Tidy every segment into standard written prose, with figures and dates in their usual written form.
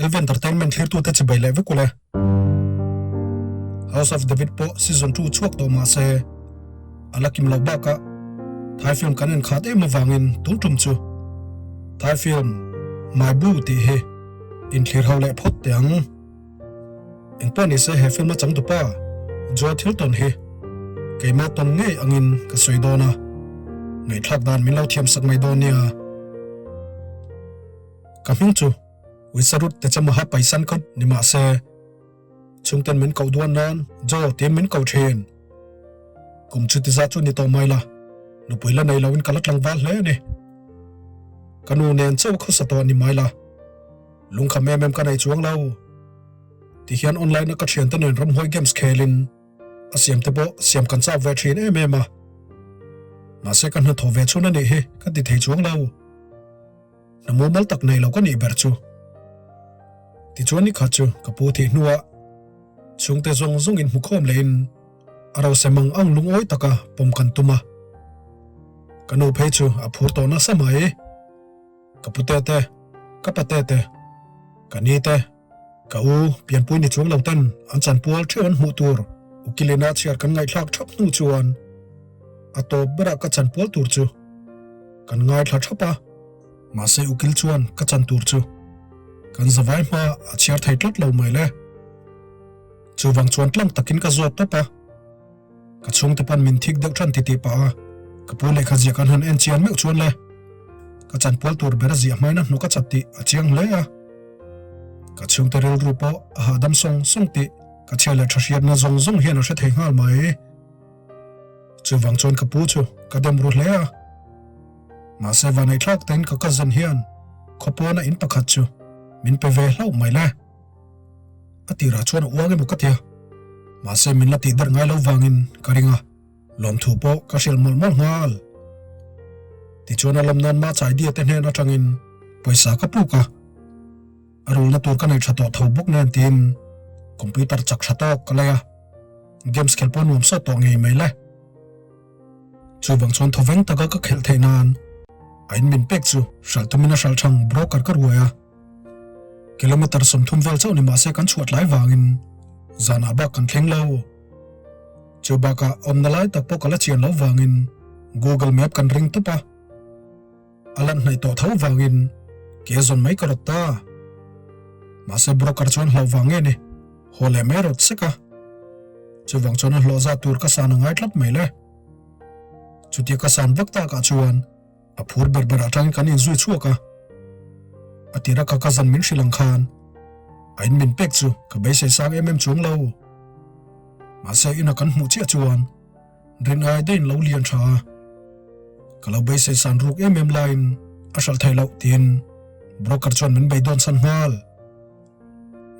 LV Entertainment thlirtute chibai leh vek ule. House of David pawh season 2 chhuak tawh mah se a la kim lo bakah Thai film kan en khat em avangin tun tum chu Thai film My Boo tih hi inthlir ho leh phawt teh ang. Engpawh ni se he film a changtupa Joe Thilton hi keimah tawn ngei angin ka sawi dawn a, ngaihthlak dan min lo thiam sak mai dawn nia. Ka hming chu Wisarut Techamaha Paisan kha ni mah se chhungten min koh duan nan Joe tiin min ko thin. Kum chuti zah chu ni tawh mai la, nupui la nei loin ka la tlangval hle a ni. Ka nu nen chauh khawsa tawh ni mai la. Lungkham em em ka nei chuang lo. Ti hian online a ka thiante nen ramhuai games khelin a siam te pawh siam kan chak ve thin em em a. Mahse ka hnathawh ve chhun a nih hi ka ti thei chuang lo. Hna mumal tak nei lo ka nih ber chu. Tichuan ni khat chu ka pu thih hnuah chhungte zawng zawng in hmukhawm lehin a rose mang ang lungawi taka pawm kan tum a. Ka nu phei chu a phur tawh nasa mai. Ka pute te, ka pate te, ka ni te, ka u pianpui ni chuang lo ten an chanpual theuh an hmuh tur ukilina chhiar kan ngaihthlak thap hnu chuan a tawp berah ka chanpual tur chu kan ngaithla thap a. Mahse ukil chuan ka chan tur chu kan zavai hma a chhiar thei tlat lo mai le. Chuvang chuan tlang takin ka zawt tawp a. Ka chhungte pawn min thik deuh than titih pah a, ka pu lehkha ziah kan han en chian meuh chuan le, ka chanpual tur ber a ziah hmain a hnuk a chat tih a chiang hle a. Ka chhungte rilru pawh a hahdam sawng sawng tih ka chhia leh tha hriatna zawng zawng hian a hre thei nghal mai. Chuvang chuan ka pu chu ka dem ru hle a. Mahse vaneihthlak tein ka cousin hian khawpawna in pakhat chu min pe ve hlauh mai le. A tirah chuan a uang emaw ka tia, mahse min la tih darh ngai lo vangin ka ring a, lawmthu pawh ka hrilh mawlh mawlh nghal. Tichuan a lawm nan Macha idea te hnen atangin pawisa ka puk a, a rulna tur ka nei tha tawh tho bawk nen tiin computer chak tha tawk ka lei a, games khelh pawh nuam sawt tawh ngei mai le. Chuvang chuan thawveng taka ka khelh theih nan a in min pek chu hralh tumin a hralh thang broker ka ruai a. Kilometer 30 vel chauh ni mahse kan chhuah tlai vangin zanah bak kan thleng lo. Chu bakah awmna lai tak pawh ka la chian loh vangin Google Map kan ring tawp a. A lan hnaih tawh tho vangin ke zawn mai ka rawt ta. Mahse broker chuan hlauh vang nge ni, haw leh mai rawt sek a. Chuvang chuan a hlawh zat tur ka san a ngai tlat mai le. Chutia ka san vak takah chuan a phur ber ber atangin kan inzui chhuak a. A tira ka cousin min hrilh ang khan a in min pek chu ka beisei sang em em chuang lo. Mahse ina kan hmuh chiah chuan Rin ai daih in lo lian tha a, ka lo beisei san ruk em em laiin a hralh theih loh tiin broker chuan min beidawn san nghal.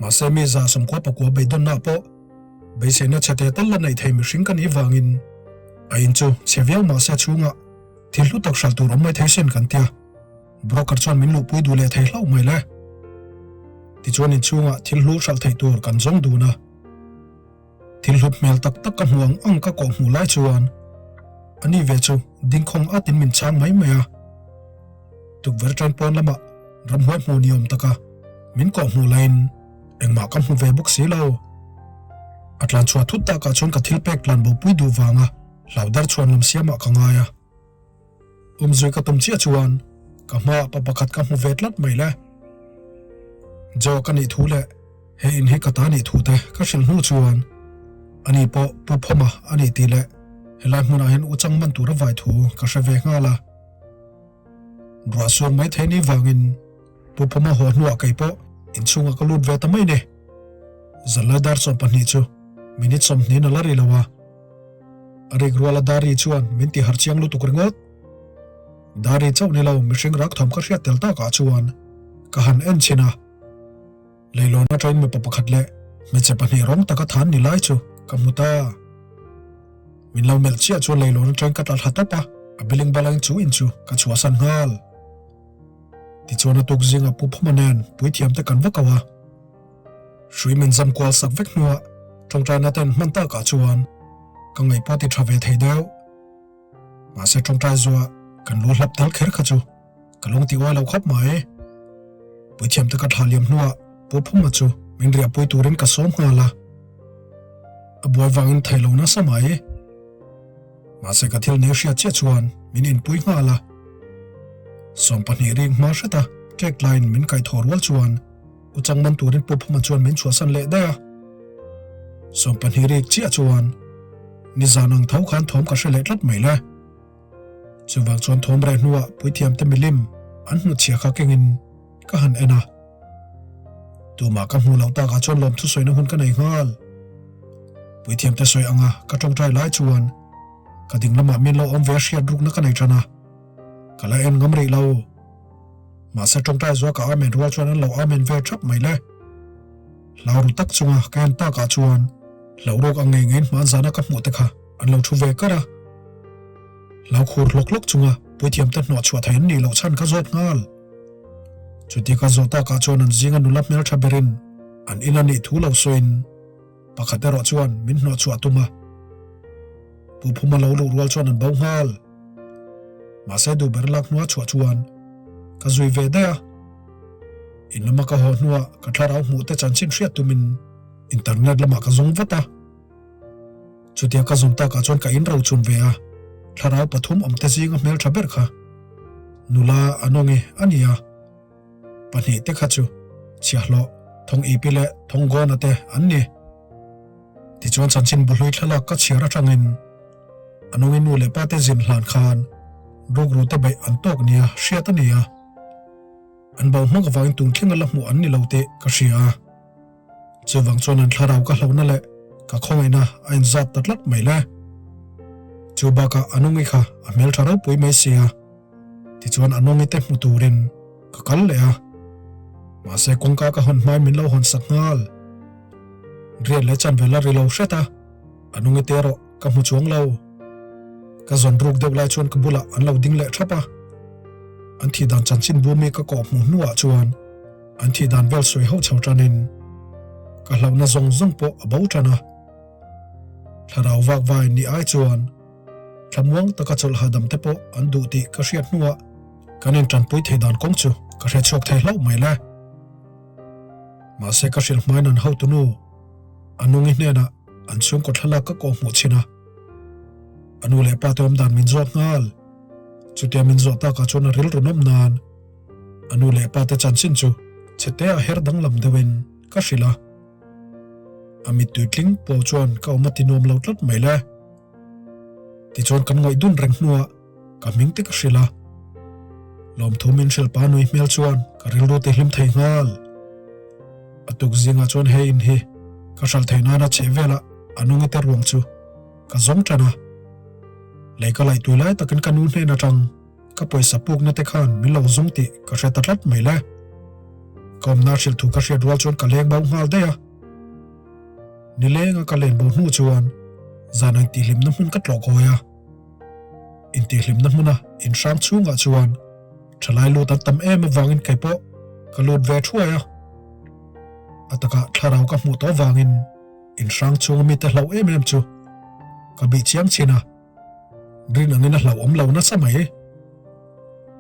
Mahse mi 94 beidawnna ah pawh beiseina chhe te tal la neih thei mihring ka nih vangin a in chu chhe viau mahse chhungah thil hlu tak hralh tur awm mai thei sin kan tia broker chuan min luhpui duh leh thei hlauh mai le. Tichuan inchhungah thil hlu hralh theih tur kan zawng dun a. Thil hlut hmel tak tak ka hmu ang ang ka kawh hmuh lai chuan ani ve chu dingkhawng atin min chhang mai mai a. Tukverh ṭan pawn lamah ramhuai hmu ni awm taka min kawh hmuh laiin engmah ka hmu ve bawk si lo. A tlan chhuah thut takah chuan ka thil pek tlan bopui duh vanga hlau dar chhuan lam siamah ka ngai a. Umzui ka tum chiah chuan ka hmaah pa pakhat ka hmu ve tlat mai le. Joe ka nih thu leh he in hi ka ta nih thu te ka hrilh hnu chuan ani pawh Pu Phawma a nih tih leh helai hmunah hian u chang man tur a vai thu ka hre ve nghal a. Ruah sur mai thei ni vangin Pu Phawma haw hnuah kei pawh inchhungah ka lut ve ta mai ni. Zanlai dar 12 chu minute 20 a la ri lo a. A rik ruala Dari chuan min ti harh chiang lutuk ringawt. Dari chauh ni lo mihring rak thawm ka hriat tel takah chuan ka han en chhin a. Leilawn atangin mipa pakhat leh hmeichhe pahnih rawng taka than ni lai chu ka hmu ta. Min lo melh chiah chuan leilawn atangin ka tla thla tawp a, a biling balangin chu in chu ka chhuahsan nghal. Tichuan a tuk zingah Pu Phuma nen puithiam te kan va ko a. Hrui min zam kual sak vek hnuah tawngtaina ten hman takah chuan ka ngaihpawh ti tha ve thei deuh. Mahse tawngtai zuah kan lu hlap tel kher kha chu ka lung ti uai lo khawp mai. Puithiam te ka thlah liam hnuah Pu Phuma chu min riahpui turin ka sawm nghal a, a buai vangin thei lo nasa mai. Mahse ka thil nei hriat chiah chuan min inpui nghal a. 20 ring hma hreta ṭek laiin min kaihthawh rual chuan U Chang man turin Pu Phuma chuan min chhuahsan leh daih a. 20 rik chiah chuan nizan ang tho khan thawm ka hre leh tlat mai le. Chuvang chuan thawm reh hnuah puithiamte milim an hnutchhia kha kengin ka han en a. Tumah ka hmuh loh takah chuan lawmthu sawina hun ka nei nghal. Puithiamte sawi anga ka tawngtai lai chuan ka ding lamah min lo awm ve hriat rukna ka nei tan a, ka la en ngam rih lo. Mahse tawngtai zuah ka amen rual chuan an lo amen ve thap mai le. Hlau ru tak chunga ka en takah chuan hlauh rawk ang ngei ngeiin hman zana ka hmuh te kha an lo thu ve kar a. Hlau khur hlawk hlawk chunga puithiamte hnawh chhuah thei an nih loh chhan ka zawt nghal. Chuti ka zawh takah chuan an zinga nula hmeltha berin an in a nih thu lo sawiin pakhat erawh chuan min hnawh chhuah tum a. Pu Phuma lo luh rual chuan an bo nghal. Mahse duh ber lak hnua chhuah chuan ka zui ve daih a. In lama ka haw hnuah ka thlarau hmuh te chanchin hriat tumin internet lamah ka zawng vat a. Chutia ka zawn takah chuan ka inrochun ve a, thlarau pathum awmte zinga hmeltha ber kha nula a nawngi a ni a, pahnihte kha chu chhiahhlawh Thawng Ipi leh Thawng Gawna te an ni. Tichuan chanchin buhlui thlalak ka chhiar atangin a nawngi nu leh pate zin hlan khan rukru te beih an tawk nia hriat a ni a, an bo hmak avangin tun thlenga la hmuh an ni lo tih ka hria a. Chuvang chuan an thlarau ka hlauhna leh ka khawngaihna a inzat ta tlat mai le. Chu bakah a nungi kha a hmeltha ropui mai si a, tichuan a nungi te hmu turin ka kal leh a. Mahse kawngka ka hawn hmain min lo hawn sak nghal. Riat leh chanve la ri lo hret a, a nungi te erawh ka hmu chuang lo. Ka zawn ruk deuh lai chuan ka bulah an lo ding leh thap a. An thih dan chanchin bumi ka kawh hmuh hnuah chuan An thih dan vel sawi ho chho tanin ka hlauhna zawng zawng pawh a bo tan a. Thlarau vak vai ni ai chuan thlamuang taka chawlh hahdam te pawh an duh tih ka hriat hnuah kan intanpui thei dan kawng chu ka hre chhuak thei hlauh mai le. Mahse ka hrilh hmain an hotunu a nungi hnenah an chhungkaw thlalak ka kawh hmuh chhin a. A nu leh pa te awm dan min zawt nghal. Chutia min zawh takah chuan a rilru nawm nan A nu leh pa te chanchin chu chhete a her danglam deuhin ka hrilh a. A mittui tling pawh chuan ka awm a ti nuam lo tlat mai le. Tichuan kan ngawih dun reng hnuah ka hming te ka hrilh a. Lawmthu min hrilh pa nui hmel chuan ka rilru ti hlim thei nghal. A tuk zingah chuan he in hi ka hral thei nana chheh velah a nungi te ruang chu ka zawng tan a. Lei ka laih tui lai takin ka nu hnen atang Ka pawisa pukna te khan min lo zawng tih ka hre ta tlat mai le. Ka awmna hrilh thu ka hriat rual chuan ka leng bo nghal daih a. Nilenga ka len bo hnu chuan zan a intihhlimna hmun ka tlawh kawi a. Intihhlimna hmuna inhrang chhungah chuan thalai lut an tam em avangin kei pawh ka lut ve thuai a. A takah thlarau ka hmuh tawh avangin inhrang chhunga mite hlauh em em chu ka bih chiang chin a. Rin angin a hlauhawm lo nasa mai.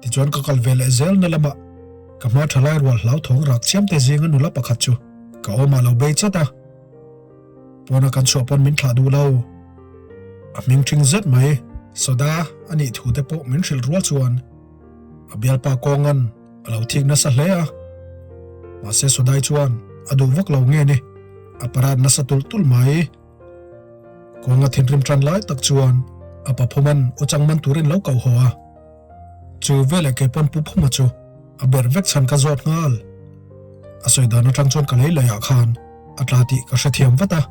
Tichuan ka kal ve leh zel na lamah ka hma tha lai rual hlauthawng rak chiam te zinga nula pakhat chu ka awmah lo bei chat a. Pawna kan chhuah pawn min thlah duh lo. A hming thing zet mai. Soda a nih thu te pawh min hrilh rual chuan a bialpa kawngan a lo thik nasa hle a. Mahse Sodai chuan a duh vak lo nge ni, a parat nasa tulh tulh mai. Kawnga thinrim tan lai tak chuan a pa Phuman u chang man turin lo koh haw a. Chu veleh kei pawn Pu Phuma chu a ber vek chhan ka zawt nghal. A sawi dan atang chuan ka lei leiah khan a tla tih ka hrethiam vat a.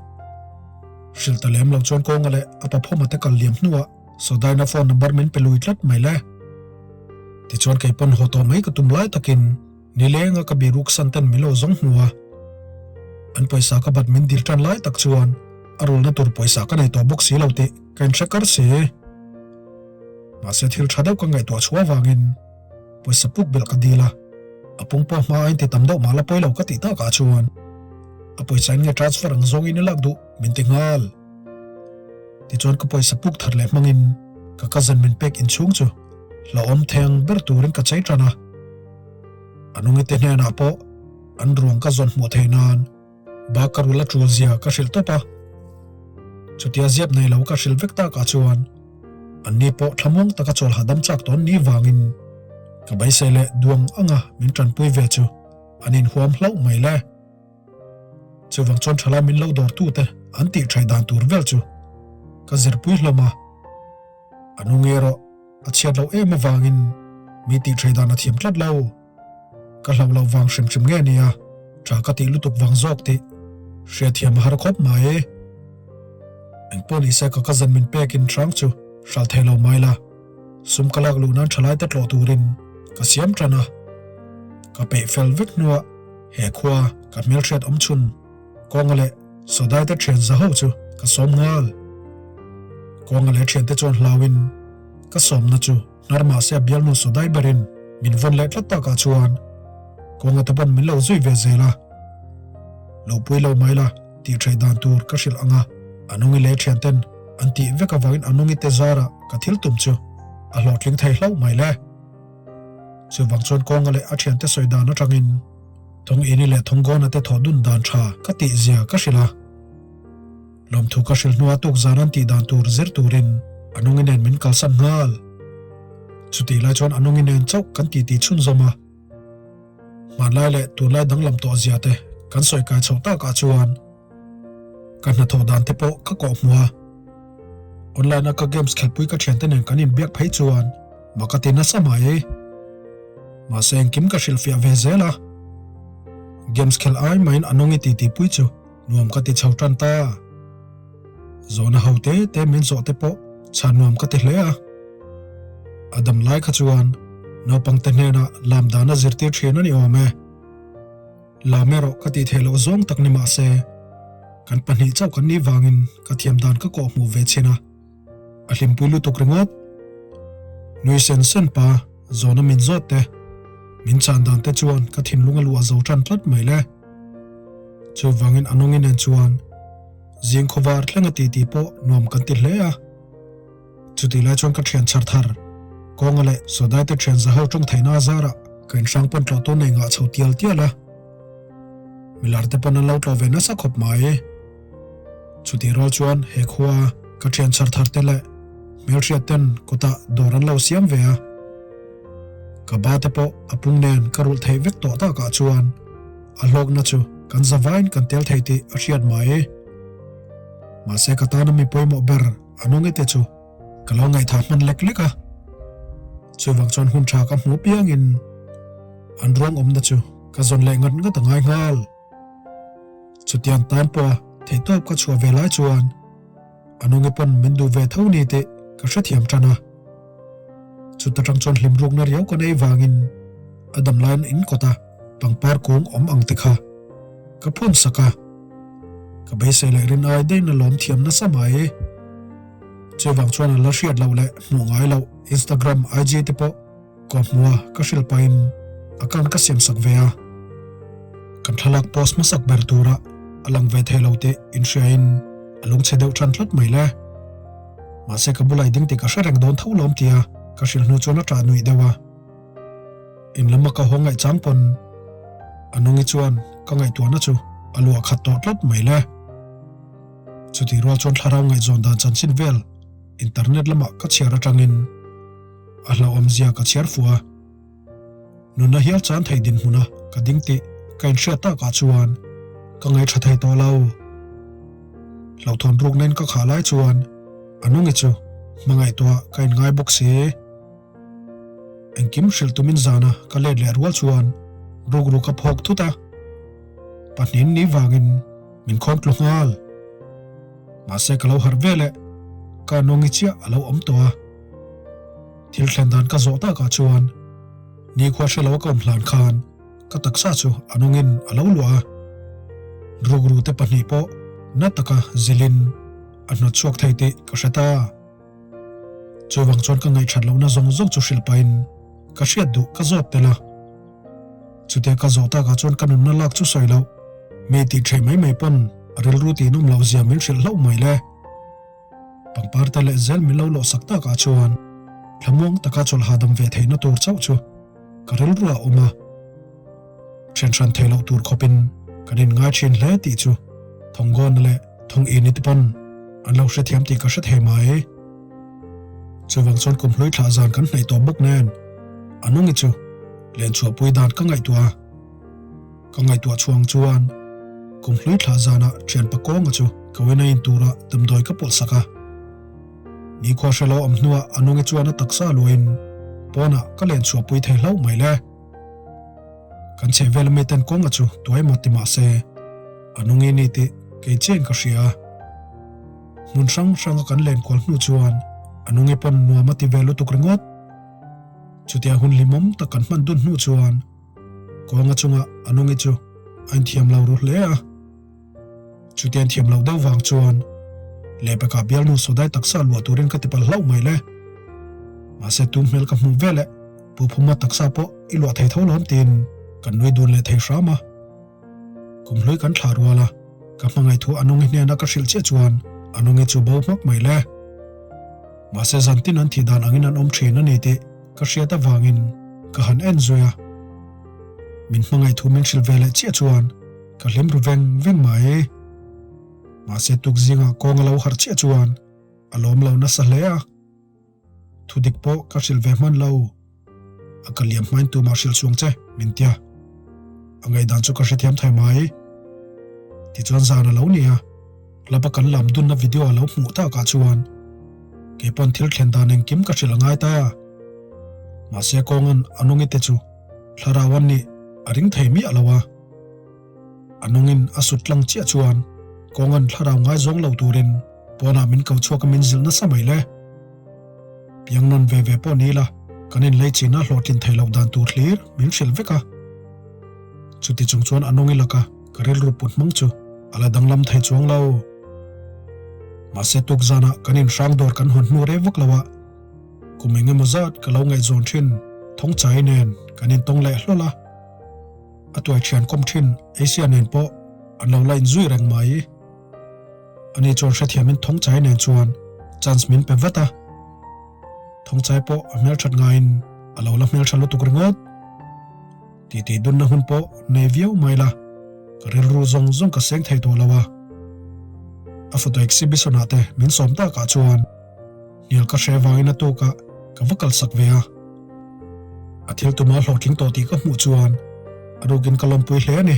Hrilh ta lem lo chuan kawnga leh a pa Phuma te kal liam hnuah Sawdaina phone number min pe lui tlat mai le. Tichuan kei pawn haw tawh mai ka tum lai takin Nilenga ka biruk san ten min lo zawng hmu a, an pawisa ka bat min dil tan lai tak chuan a rulna tur pawisa ka nei tawh bawk si lo tih ka inhre kar si. Mahse thil tha deuh ka ngaihtuah chhuah avangin pawisa puk belh ka dil a, a pung pawh hma a inti tam deuh mah la pawi lo ka tih takah chuan a pawisa in nge transfer ang zawngin i lak duh min ti nghal. Tichuan ka pawisa puk thar leh hmangin ka cousin min pek inchhung chu hlauhawm theng ber turin ka chei tan a. A nungite hnenah pawh. An ruang ka zawn hmuh theih nan ba ka rul a tul zia ka hrilh tawp a. Chutia ziap nei lo ka hrilh vek takah chuan anni pawh thlamuang taka chawl hahdam chak tawn ni vangin ka beisei leh duang anga min tanpui ve chu an inhuam hlauh mai le. Chuvang chuan thalai min lo dawrtute an tih thaih dan tur vel chu ka zirpui hlawm a. A nu nge erawh a chhiat loh em avangin mi tih thaih dan a thiam tlat lo. Ka hlauh loh vang hrim hrim nge nia, tha ka tih lutuk vang zawk tih hriatthiam a har khawp mai. Engpawh nise ka cousin min pekin hrang chu hral thei lo mai la, sum ka lak luh nan thalai te tlawh turin ka siam tan a. Ka peih fel vek hnuah he khua ka hmelhriat awm chhun Kawnga leh Sawdai te thian za ho chu ka sawm nghal. Kawnga leh thiante chuan hlauin ka sawmna chu Hnar mahse a bialnu Sawdai berin min vawn leh tlat takah chuan kawnga te pawn min lo zui ve zel a. Lo pui lo mai la tih theih dan tur ka hrilh ang a, a nungi leh thian ten an tih vek avangin a nungi te zarah ka thil tum chu a hlawhtling thei hlauh mai le. Chuvang chuan kawnga leh a thiante sawi dan atangin Thawng Ini leh Thawng Gawna te thawh dun dan tha ka tih zia ka hrilh a. Lawmthu ka hrilh hnuah tukzan an tih dan tur zir turin a nungi nen min kalsan nghal. Chutih lai chuan a nungi nen chauh kan titi chhunzawm a. Hmanlai leh tunlai danglam tawh zia te kan sawi kai chhoh takah chuan ka hnathawh dan te pawh ka kawh hmu a. Online a ka games khelhpui ka thiante nen kan inbiak phei chuan mak a ti nasa mai. Mahse engkim ka hrilhfiah ve zel a. Games khelh ai mahin a nungi titipui chu Nuam ka ti chho tan ta. Zawhna ho te te min zawh te pawh chhan nuam ka ti hle a. A dam lai kha chuan naupang te hnenah lam dana zirtir thin a ni awm e. Lam erawh ka tih theih loh zawng tak ni mahse kan pahnih chauh kan nih vangin ka thiam dan ka kawh hmuh ve chin a. A hlimpui lutuk ringawt. Nui sen sen pa zawhna min zawt te, min chhan dan te chuan ka thinlung a luah zo tan tlat mai le. Chuvangin a nungi nen chuan zing khawvar thleng a titi pawh nuam kan ti hle a. Chutih lai chuan ka thian chhar thar kawnga leh Sawdai te thian za ho tawng theihna a zarah ka inhrang pawn tlawh tur nei ngah chho tial tial a. Milar te pawn an lo tlawh ve nasa khawp mai. Chutih rual chuan he khua ka thian chhar thar te leh hmelhriat ten kawtah dawr an lo siam ve a. Ka ba te pawh a pung nen ka rulh theih vek tawh takah chuan a hlawkna chu kan zavain kan tel thei tih a hriat mai. Mahse ka tana mi pawimawh ber a nungi te chu ka lo ngaihthah hman lek lek a. Chuvang chuan hun tha ka hmu piangin an ruang awmna chu ka zawn leh ngat ngat a ngai nghal. Chutiang tan pawha theihtawp ka chhuah ve lai chuan a nungi pawn min duh ve tho ni tih ka hrethiam tan a. Chuta tang chuan hlim rukna riau ka nei vangin a dam laiin in kawta pangpar kung awm ang te kha ka phun sak a. Ka beisei leh rin ai daihna lawm thiam nasa mai. Chuvang chuan a la hriat loh leh hmuh ngai loh Instagram, IG te pawh Ka hmu a, ka hrilh pahin account ka siam sak ve a. Kan thlalak post hmasak ber tura a lang ve thei lo tih inhriain a lungchhe deuh tan tlat mai le. Mahse ka bulah i ding tih ka hre reng dawn tho lawm tia ka hrilh hnu chuan a ṭah nuih deuh a. In lama ka haw ngaihchang pawn a nungi chuan ka ngaihtuahna chu a luah khat tawh tlat mai le. Chutih rual chuan thlarau ngaihzawn dan chanchin vel internet lamah ka chhiar atangin A hlauhawmzia ka chhiar fuh a, nunna hial chan thei dinhmuna ka ding tih ka inhriat takah chuan ka ngaihṭha thei tawh lo. Hlauhthawn ruknain ka khah lai chuan a nungi chu hmangaihtuah ka inngai bawk si. Engkim hrilh tumin zana ka let leh rual chuan rukru ka phawk thut a, pahnin ni vangin min khawm tlu nghal. Mahse ka lo harh veleh ka nungi chiah a lo awm tawh a. Thil thlen dan ka zawh takah chuan nikhua hre lo a ka awm hlan khan ka taksa chu a nungin a lo luah a. Rukru te pahnih pawh na taka zilhin a hnawt chhuak thei tih ka hre ta. Chuvang chuan ka ngaihthat lohna zawng zawng chu hrilh pahin ka hriat duh ka zawt tel a. Chutia ka zawh takah chuan ka nunna lak chu sawi loh, mi tih theih mai mai pawn a rilru tih nawm loh zia min hrilh hlauh mai le. Pangpar te leh zel min lo lawh sak takah chuan thlamuang taka chawlh hahdam ve theihna tur chauh chu ka rilru a awm a. Ṭhen hran thei loh tur khawpin kan inngai ṭhin hle tih chu Thawngawna leh Thawngini te pawn an lo hrethiam tih ka hre thei mai. Chuvang chuan kum hlui thlah zan kan hnaih tawh bawk nen a nungi chu len chhuahpui dan ka ngaihtuah a. Ka ngaihtuah chhuang chuan kum hlui thlah zanah ṭhianpa kawnga chu ka wena in turah damdawi ka pawlh sak a. Nikhua hre lo awm hnuah a nungi chuan a taksa luahin pawnah ka len chhuahpui thei hlauh mai le. Kan chhehvel ami ten kawnga chu tuai emaw ti mah se a nungi ni tih kei chiahin ka hria. Hmun hrang hranga kan len kual hnu chuan a nungi pawn nuam a ti ve lutuk ringawt. Chutia hun hlimawm tak kan hman dun hnu chuan kawnga chunga a nungi chu a inthiam lo ru hle a. Chutia inthiam loh deuh vang chuan lehpekah bialnu sawdai taksa luah turin ka ti palh hlauh mai le. Mahse tum hmel ka hmuh veleh Pu Phuma taksa pawh i luah thei tho lawm tiin kan nui dun leh thei hram a. Kum hlui kan thlah rual a, ka hmangaih thu Anungi hnena ka hrilh chiah chuan Anungi chu bo hmak mai le. Mahse zantin an thih dan angin an awm thin a ni tih ka hriat avangin ka han en zui a. Min hmangaih thu min hrilh ve leh chiah chuan ka hlim ru veng veng mai. Mahse tuk zingah kawng a lo harh chiah chuan a lawm lo nasa hle a. Thu dik pawh ka hrilh ve hman lo. A ka liam hmain tumah hrilh chuang che, min tia. A ngaihdan chu ka hrethiam thei mai. Tichuan zan a lo ni a, club a kan lam dunna video a lo hmuh takah chuan kei pawn thil thlen dan engkim ka hrilh a ngai ta. Mahse kawngan a nungi te chu thlarau an nih a ring thei miah lo a. A nungin a sut tlang chiah chuan kawngan thlarau ngaizawng lo turin pawnah min ko chhuak a min zilh nasa mai le. Piang nawn ve ve pawh ni ila kan inlei china hlawhtlin theih loh dan tur hlir min hrilh vek a. Chuti chung chuan a nungi laka ka rilru put hmang chu a la danglam thei chuang lo. Mahse tukzanah kan inhrang dawr kan hawn hnu rei vak lo a, kum eng emaw zat ka lo ngaihzawn thin thawngchai nen kan intawng leh hlawl a. A tuai thian kawm thin Asia nen pawh an lo la inzui reng mai. Ani chuan hrethiamin Thawngchai nen chuan chance min pe vat a. Thawngchai pawh a hmelthat ngaiin a lo la hmeltha lutuk ringawt. Titi dunna hun pawh nei viau mai la, ka rilru zawng zawng ka seng thei tawh lo a. A photo exhibition ah te min sawm takah chuan hnial ka hre vangin a tukah ka va kalsak ve a. A thil tuma hlawhtling tawh tih ka hmuh chuan a rukin ka lawmpui hle a ni.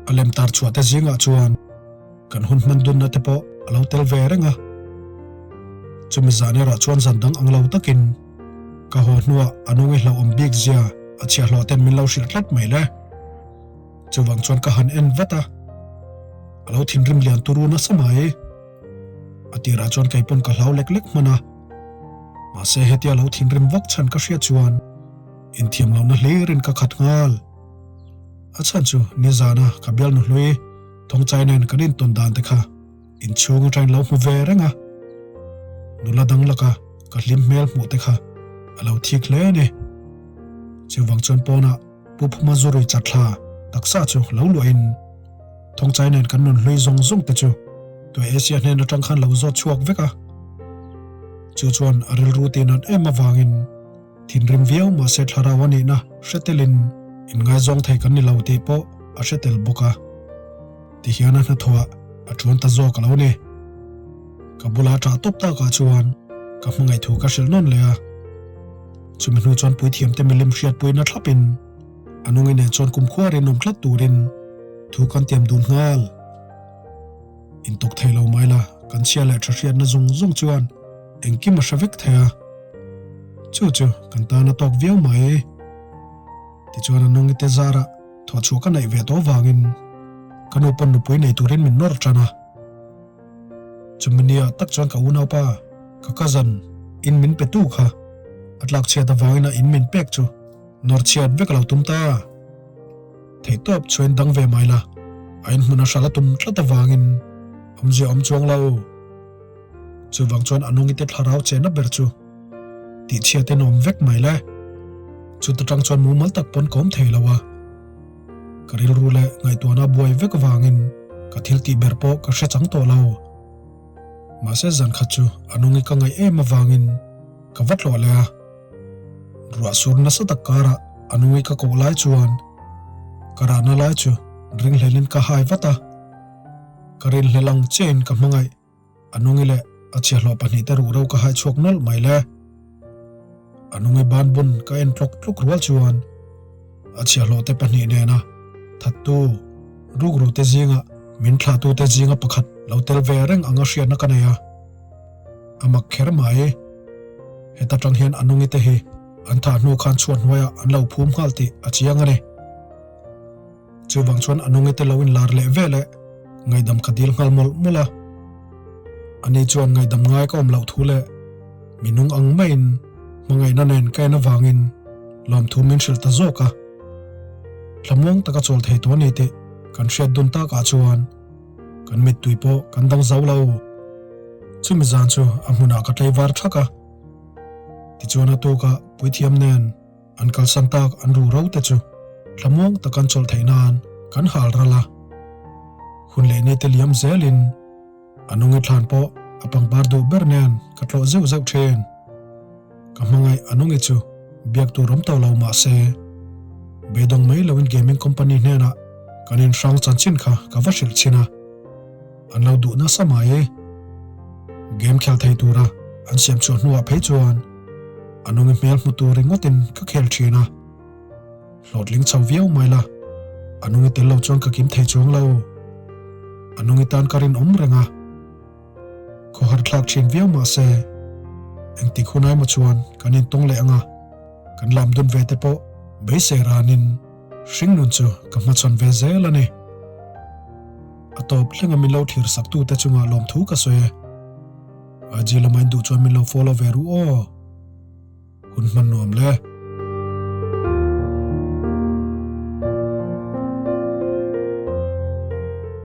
A lem tar chhuah te zingah chuan kan hun hman dunna te pawh a lo tel ve reng a. Chumi zan erawh chuan zan dang ang lo takin ka haw hnuah a nungi hlauhawm bik zia a chhiahhlawh ten min lo hrilh tlat mai le. Chuvang chuan ka han en vat a, a lo thinrim lian turu nasa mai. A tirah chuan kei pawn ka hlau lek lek hman a, mahse hetia lo thinrim vak chhan ka hriat chuan inthiam lohna hlirin ka khat nghal. A chhan chu nizana ka bialnu hlui Thawngchai nen kan intawn dan te kha inchhung atangin lo hmu ve reng a, nula dang laka ka hlim hmel hmuh te kha a lo thik hle a ni. Chuvang chuan pawnah Pu Phuma Zurui chatthla taksa chu lo luahin Thawngchai nen kan nun hlui zawng zawng te chu Tuai Asia hnen atang khan lo zawt chhuak vek a. Chu chuan a rilru tih nat em avangin thinrim viau mahse thlarau a nihna hre telin inngaizawng thei kan ni lo tih pawh a hre tel bawk a. Tihian a hnathawhah a tuan ta zawk a lo ni. Ka bula ṭah tawp takah chuan ka hmangaih thu ka hrilh nawn leh a. Chumi hnu chuan puithiamte milim hriatpuina thlapin a nungi nen chuan kumkhua rinawm tlat turin thu kan tiam dun nghal. Intuk thei lo mai la, kan chhia leh tha hriatna zawng zawng chuan engkim a hre vek thei a. Chu chu kan tan a tawk viau mai. Tichuan a nungi te zarah thawhchhuah ka neih ve tawh vangin ka nu pawn nupui nei turin min nawr tan a. Chumi nia tak chuan ka unaupa, ka cousin, in min pe tu kha a tlak chhiat avangin a in min pek chu nawr chhiat vek a lo tum ta. Theihtawp chuan dang ve mai la, a in hmun a hral a tum tlat avangin awmzia awm chuang lo. Chuvang chuan a nungite thlarau chena ber chu tihchhiat in awm vek mai le. Chuta tang chuan mumal tak pawn ka awm thei lo a. Ka rilru leh ngaihtuahna buai vek avangin ka thil tih ber pawh ka hre chang tawh lo. Mahse zan khat chu a nungi ka ngaih em avangin ka va tlawh leh a. Ruah sur nasa tak karah a nungi ka koh lai chuan. Ka rahna lai chu ringhlelin ka hai vat a, ka rinhlel ang chiahin ka hmangaih. A nungi leh a chhiahhlawh pahnihte ruhro ka hai chhuak nawlh mai le. A nungi ban bun ka en tlawk tlawk rual chuan a chhiahhlawhte pahnih nena thattu rukrute zinga min thlahtute zinga pakhat lo tel ve reng anga hriatna ka nei a. A mak kher mai. Heta tang hian a nungi te hi an thah hnu khan chhuat hnuaiah an lo phum nghal tih a chiang a ni. Chuvang chuan a nungi te lo inlar leh vel e, ngaihdam ka dil nghal mawlh mawlh a. Ani chuan ngaihdam ngai ka awm loh thu leh mi nung ang maiin hmangaihna nen ka en avangin lawmthu min hrilh ta zawk a. Thlamuang taka chawl thei tawh a ni tih kan hriat dun takah chuan kan mittui pawh kan dang zo lo. Chumi zan chu a hmunah ka tlaivar thak a. Tichuan a tukah puithiam nen An kalsan tak an ru ro te chu thlamuang tak an chawlh theih nan kan hal ral a. Hun leh ni te liam zelin a nungi thlan pawh a pangpar duh ber nen ka tlawh zeuh zeuh thin. Ka hmangaih a nungi chu biak tur awm tawh lo mah se beidawng mai loin gaming company hnenah kan inhrang chanchin kha ka va hrilh chhin a. An lo duh nasa mai e. Game khel thei tura an siam chhuah hnuah phei chuan a nungi hmel hmu tur ringawtin ka khel thin a. Hlawhtling chho viau mai la, a nungi tel lo chuan ka kim thei chuang lo. A nungi tan ka rinawm reng a. Khawhar thlak thin viau mah se, engtik hun emaw chuan kan intawng leh ang a, kan lam dun ve te pawh beisei ranin hringnun chu ka hmachhawn ve zel a ni. A tawp thlenga min lo thlir sak tute chungah lawmthu ka sawi e. IG lama in duh chuan min lo follow ve ru aw. Hun hman nuam le.